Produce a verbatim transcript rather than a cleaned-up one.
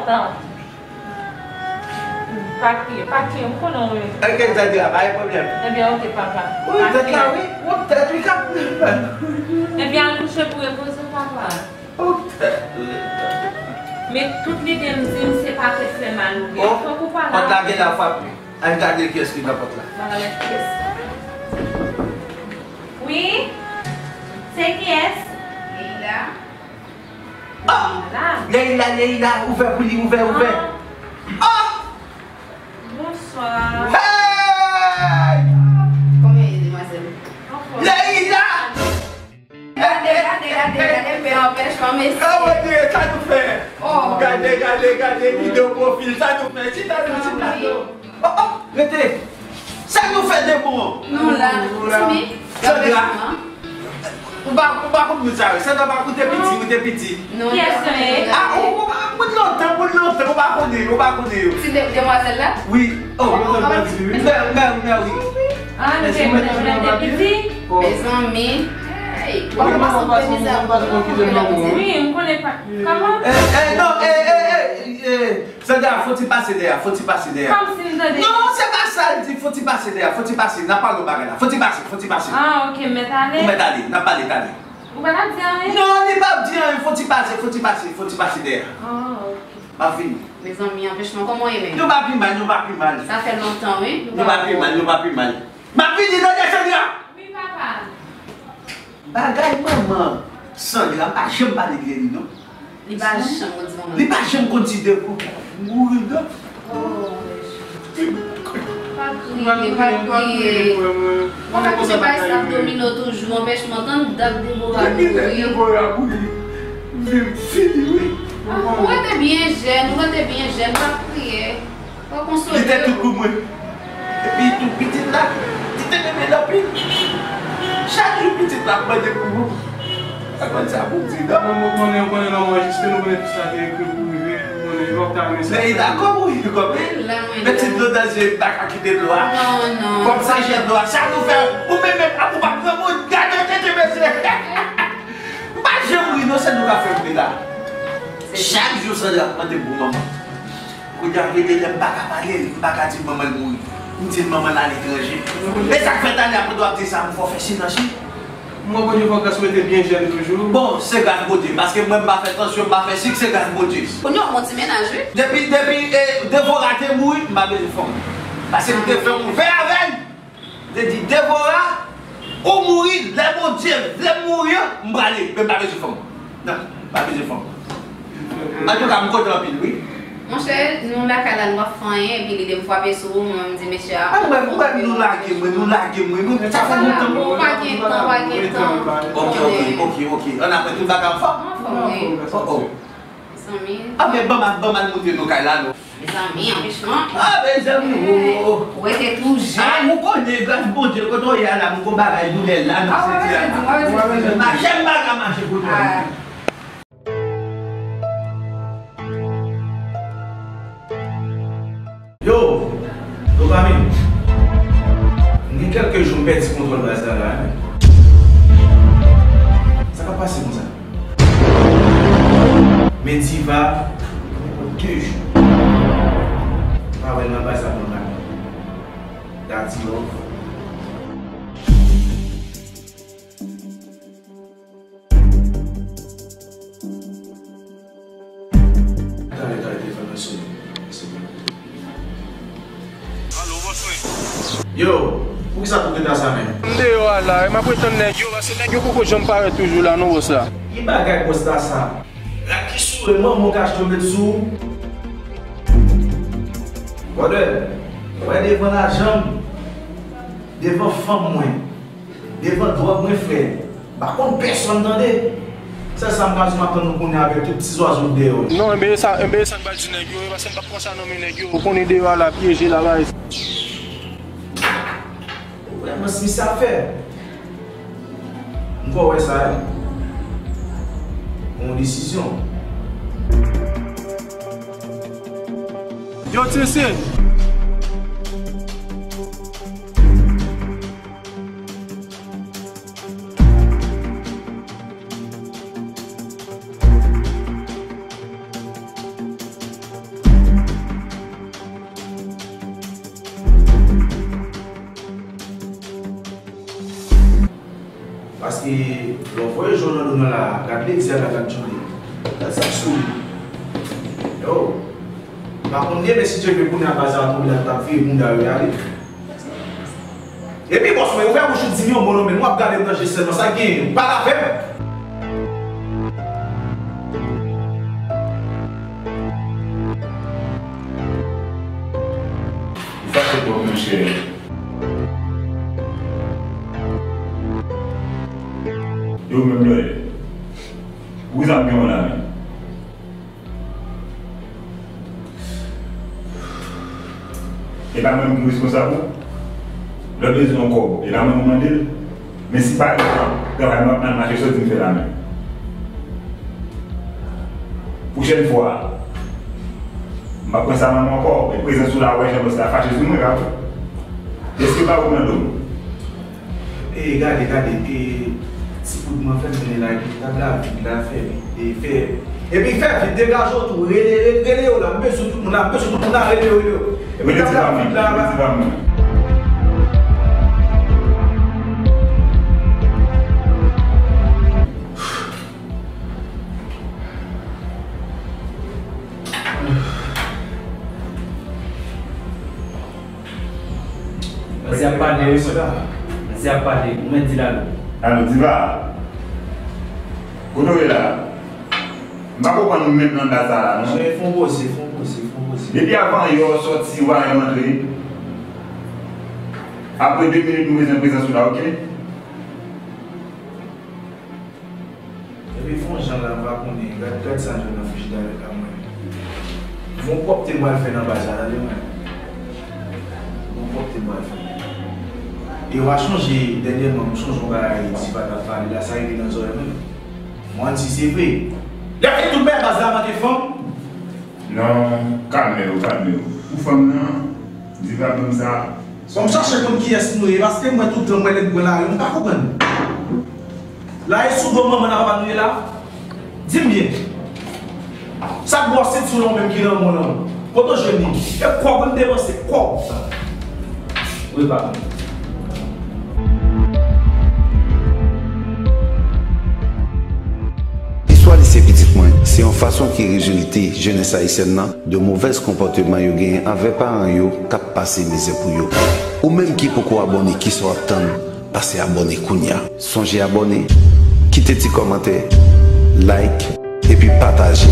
Tan. Pa kriye, pa kriye, m konnen w. Ok, Sandra, pa gen pwoblèm. Ebyen, ok, papa. Wi, tèt la, wi. Wòp tèt, wi, k ap. Ebyen, al kouche pou repoze w, papa. Wòp tèt, wi. Men tout lide m di m se pa tèt fè mal ou gen. Fòk ou pale. Pòt la gen la frape. Al gade kiyès ki nan pòt la. Mwen gade kiyès. Wi? Se kiyès? Leila. Oh! Leila, Leila, ouvè pou li, ouvè, ouvè. Ah. Oh! Bonswa. Hey! Kòman w ye, demwazèl? Anfòm. Leila! Gade, gade, gade, gade, pè anpèchman, mesye. Oh, mon Dieu, sa nou fè? Oh. Gade, gade, gade, videyo pwofil, sa nou fè? Chita non, chita non. Oh, oh, rete. Sa nou fè de bon? Nou la. Timi. Sandra. Ou pa, ou pa konn moun sa yo. Sandra pa, ou te piti, ou te piti. Non, kiyès yo ye? Ah, ou, ou pa, moun lontan, moun lontan, ou pa konnen yo, ou pa konnen yo. Ti de-, demwazèl la? Wi. Oh, mè, mè, mè, wi. Ah, nou te, nou te piti? Mezanmi. Hey, w ap pase w te mizè pou mwen. Wi, m konnen pa. Kòman? Eh, eh, non, eh, eh, eh, eh. Sandra, fò ti pase dèyè, fò ti pase dèyè. Kòmsi m tande. Non, se pa sa l di, fò ti pase dèyè, fò ti pase, n ap pale yon bagay la. Fò ti pase, fò ti pase. Ah, ok, m mèt ale? Ou mèt ale, n ap pale talè. Ou pa t ap di anyen? Non, li p ap di anyen, fò ti pase, fò ti pase, fò ti pase dèyè. Ah, ok. M ap vini. Mezanmi, anpèchman, kòman w ye menm? Nou pa pi mal, nou pa pi mal. Sa fè lontan, wi. Nou pa pi mal, nou pa pi mal. M ap vini, tande, Sandra! Wi, papa. Bagay manman Sandra, m pa janm pale byen li, non. Li pa janm konn di manman. Li pa janm konn di de pou mouri, non. Oh, pa kriye, pa kriye. Ou pa kite bay sa domino toujou, anpèchman, tann dat Debora mouri. Depi lè Debora mouri, m vin fini, wi. Ah, ou rete byen jèn, ou rete byen jèn, pa kriye. Li te tout pou mwen. Epi tou pitit la, li te renmen l anpil. Chak jou pitit la ap mande pou mwen. Sa konn sa pou m di non. Mwen, mwen konnen, mwen konnen nan mwen jis ke nou konnen tout sa te ekri pou rive, nou konnen yo ap ta men sa. Men li dakò pou rive kanpe. Men ti dlo nan zye, m pa ka kite dlo a. Non, non. Fò m chanje dlo a. Sa nou fè, ou menm menm, ap ou pa pran moun, gade tete mesye. M pa janm ri non, se nou k ap fè m ri la. Chak jou Sandra ap mande pou manman. Kounye a gen de lè m pa ka pale, m pa ka di manman l mouri. M di l manman l aletranje. E sa k fè talè a pandan w ap di sa, m fè w fè silans wi. Mwen, Bondye fè w gras, ou rete byen jèn toujou. Bon, se gras Bondye, paske mwen m pa fè tansyon, m pa fè sik, se gras Bondye. Kounye a w gon ti mennaj wi. Depi, depi, e, Devora te mouri, m pa bezwen fanm. Paske m te fè yon vè avè l. Te di, Devora, ou mouri, lè Bondye vle m mouri an, m prale, men m pa bezwen fanm. Non, m pa bezwen fanm. Antouka, m kontan anpil, wi. Monchè, nou lakay la, nou pa fè anyen, epi lide m frape sou ou, mwen, m di, mesye a. Ah, mwen, mwen, nou lage mwen, nou lage mwen, nou, sa fè lontan. Ou pa gen tan, ou pa gen tan. Ok, ok, ok, ok. Ann apre tout bagay anfòm? Anfòm, wi. Oh, oh. Mezanmi. Ah, men ban m al, ban m al montre nou kay la, non. Mezanmi, anpèchman. Ah, mezanmi, oh. Ou rete tou jèn. Ah, ou konnen, gras Bondye, kote w ye a la, m gon bagay doulè la, nan senti a la. Mache, m pa ka mache kote w ye. Yo, Dopamine. M gen kèlke jou m pèdi kontwòl baz la, la, wi. Sa k ap pase konsa? Men Diva, de jou. Pa wè l nan baz la, nan baz. Daddy Love. Talè, talè, telefòn nan sonnen. Alo, bòs mwen. Yo, poukisa tout reta sa menm? M deyò a la, e m ap ret tann nèg yo, paske nèg yo poko janm parèt toujou la, non, bòs la. Ki bagay bòs la sa? Rat ki soure manman w ka jwenn met sou ou. Brother, wè devan lajan m, devan fanm mwen. Devan dwòg mwen, frè. M pa konn pèsonn, tande. Sèl sa m ka di, m ap tann nou kounye a avèk tout ti zwazo k dèyè w yo. Non, enben e sa, enben e sa m pral di nèg yo, e paske m p ap pran sa nan men nèg yo. Ou konnen deyò a la pyeje la, bagay. Ou vrèman si sa fè. M fè w wè sa, wi. Pran yon desizyon. Yo, Tensei. Paske lè w voye je w nan do nou la, gad ledi a, gad lap tchoule. Gad sa k souri. Yo, m pa konn gen, men si Dye vle kounye a baz la tonbe la, l t ap vire bounda yo ale. Epi bòs mwen, ouvè bouch ou, di m yon mo non, men nou ap gade m nan je sèlman, sa k genyen, pale avè m. Ou fache twòp, monchè. Yo menm lòyè. Pou ki sa m gen yon la menm? E pa mwen ki reskonsab ou? Lè w bezwen yon kòb, e pa mwen ou mande l? Men si pa egzanp, travay mwen ap mal mache, sa w di m fè la menm? Pwochèn fwa, m ap pran sa nan men w ankò, men prezans ou la, wè jan bòs la fache sou mwen, ka vre. Èske pa ou nan do m? E gade, gade, e ti kout mwen fè m mennen la, epi tab la vid la, fè vit, e fè, epi fè vit, degaje w tou, rele, rele, rele yo la, m bezwen tout moun la, m bezwen tout moun la, rele yo, rele yo. Epi tab la vid la, la. Manzè ap pale, wi, mwen. Manzè ap pale, ou mèt di l alo. Alo, Diva. Kote w ye la? M pa konprann ou menm nan baz sa la, non. Cheri, fè yon poze, fè yon poze, fè yon poze. Depi avan yè w sòti, ou pa menm antre. Apre de minit, nou bezwen prezans ou la, oke? Epi fè yon jan la, m pa konnen. Gad, gad sa m jwenn nan frijidayè la, mwen. Gon pwòpte m pral fè nan baz la, tande mwen. Gon pwòpte m pral fè. E w a chonje, dènyèman, m sonje yon bagay Diva t ap pale la, sa rive nan zòrèy mwen. Mwen si se vre. Lè fè tout bagay baz la manke fanm. Non, kalme w, kalme w. Pou fanm nan, Diva ban m sa. Fò m chache konn kiyès nou ye, paske m wè tout tan m wè nèg bwè lari, m pa konprann. La e sou do manman n ak papa nou ye la? Di m byen. Sa k bò senti w la ou menm ki nan mòn nan? Kote w jwenn li? E kòb m depanse, kòb. Wi, papa. Istwa lise pitit mwen se yon fason ki rezilte jenès ayisyèn nan de movèz konpòteman yo genyen anvè paran yo k ap pase mizè pou yo. Ou menm ki poko abòne, kisa w ap tann? Pase abòne kounya. Sonje abòne, kite ti kòmantè, like, epi pataje.